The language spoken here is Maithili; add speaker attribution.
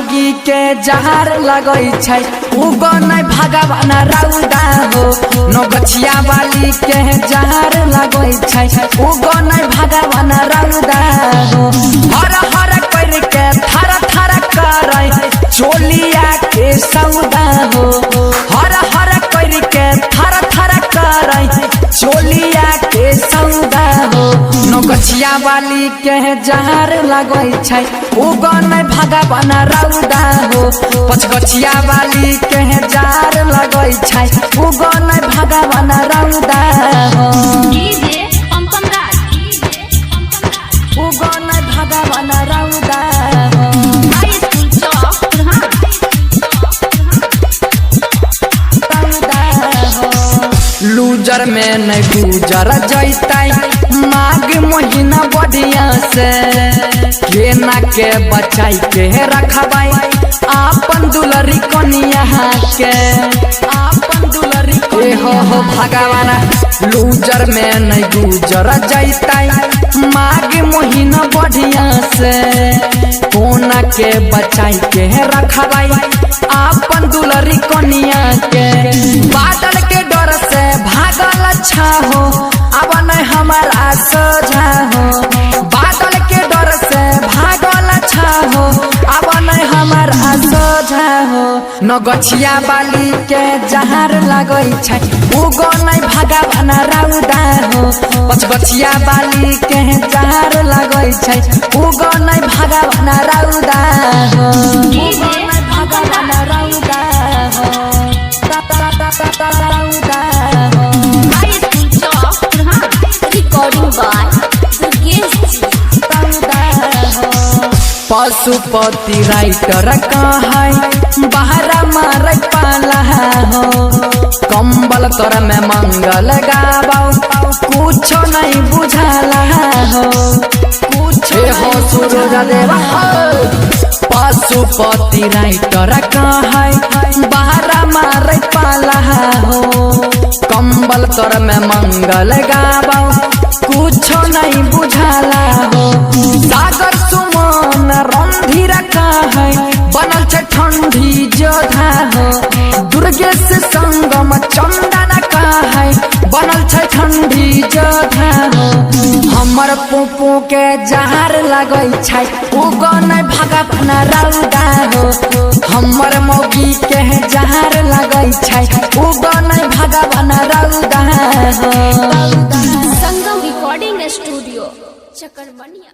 Speaker 1: मौगी के जहर लगै छै उगो नै भगवान रौदा हो। नौगछिया वाली के जहर लगै छै उगो नै भगवान रौदा हो। हर हर कर के थर थर करै चोलिया के सौदा हो। हर हर कर के थर थर करै चोलिया के सौदा हो। नौगछिया वाली के जहर लगै छै उगो नै भगवान रौदा हो। पचगछिया वाली के जहर लगै छै उगो नै भगवान रौदा हो। उगो नै भगवान रौदा हो। लूजर में नहीं गुजर जैतै माघ महीना बढ़िया से। केना के बचाई के रखबै आपन दुलरी कनिया के। आपन दुलरी हो हो भगवान। लूजर में नहीं गुजर जैतै माघ महीना बढ़िया से। कोना के बचाई के रखबै आपन दुलरी कनिया के। बादल के डर से भागल अच्छा हो अब नहीं हमारा सोझा हो। बादल के डर से भागल अच्छा हो अब नहीं हमारा सोझा हो। नौगछिया वाली के जहर लगै छै उगो नै भगवान रौदा हो। पचगछिया वाली के जहर लगै छै उगो नै भगवान रौदा हो। उगो नै भगवान रौदा हो। रौदा हो। पशुपति राइटर कहै बाहर मारै पाला हो। कंबल तर में मंगल गाबौ कुछो नहीं बुझाला हो। कुछ हो सूरज देवा हो। पशुपति राइटर कहै बाहर मारै पाला हो। कंबल तर में मंगल गाबौ कुछो नहीं बुझाला हो। सागर सुमन रणधीर कहै बनल छै ठंडी जोधा हो। दुर्गेश संगम चंदन कहै बनल छै ठंडी जोधा हो। हमर पोपो के जहर लगै छै उगो नै भगवान रौदा हो। हमर मौगी के जहर लगै छै उगो नै भगवान रौदा हो।
Speaker 2: संगम रिकॉर्डिंग स्टूडियो चकरबनिया।